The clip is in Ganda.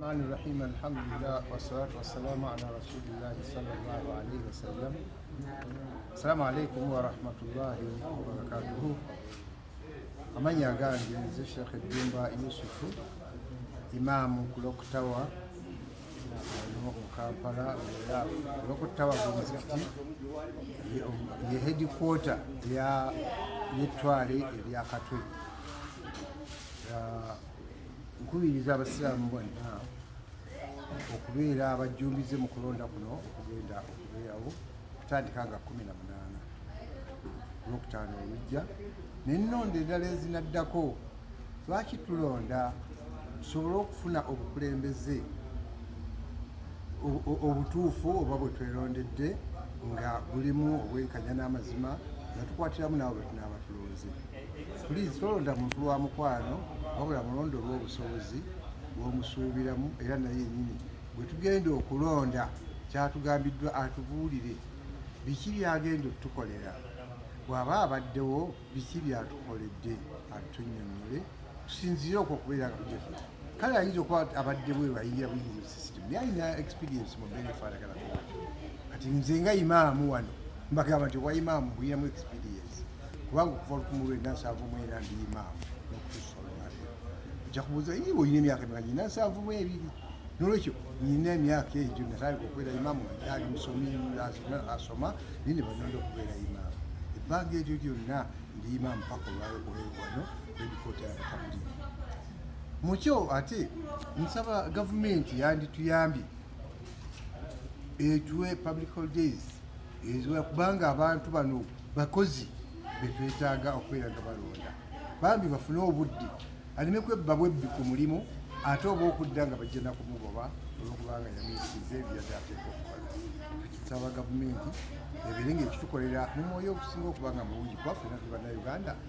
Rahmani Rahim, alhamdulillah, wassalatu wassalamu ala rasulillahi sallallahu alaihi wasallam. Assalamu alaikum warahmatullahi wabarakatuhu. Amannya agange nze Sheikh Ddumba Yusufu, imaamu ku Clock Tower wano mu Kampala. Era Clock Tower gwe muzikiti, ye headquarter ya yettwale erya Katwe. Nkubiriza Abasiraamu bonna okubeera abajjumbize mu kulonda kuno okugenda okubeerawo kutandika nga 18 Olwokutaano olujja, nennonda endala ezinaddako. Lwaki tulonda? Tusobole okufuna obukulembeze obutuufu oba bwe twerondedde nga bulimu obwenkanya n'amazima, nga tukwatiramu nabo bwe tunaaba tulonze. Please, tolonda muntu lwa mukwano, wabula mulonde olw'obusobozi bw'omusuubiramu, era naye yennyini bwe tugenda okulonda kyatugambiddwa atubuulire biki byagenda otukolera. Bw'aba abaddewo, biki byatukoledde, atunyonnyole, tusinziire okwo okubeera nga tujja. Kale ayinza okuba abadde bweru, ayingira buyingizi system, naye alina experience mu mbeera efaanagana bwatyo. Kati nze nga imaamu wano mbagamba nti obwa imaamu bulinamu experience, kubanga okuva 1974 ndi imaamu n'okutuusa olwaleero. Ojja kubuuza, "Ii, olina emyaka emeka?" Nyina 72. Nolwekyo nyina emyaka egyo. Natandika okubeera imaamu nga nkyali musomi, asoma, naye ne banonda okubeera imaamu. Ebbanga eryo lyonna ndi imaamu paka olwayo wano headquarter y'Abatabuliki. Mukyo ate nsaba gavumenti yandituyambye etuwe public holidays eziwera, kubanga abantu bano bakozi betwetaaga okubeera nga balonda. Bambi bafune obudde, aleme kwebba bwebbi ku mulimu, ate oba okudda nga bajja nakumugoba olwokubanga yamisize byadde ateeka okukola. Tukisaba gavumenti ebeere nga ekitukolera mu mwoyo ogusinga okuba nga mulungi, kuba ffenna tuli Bannayuganda.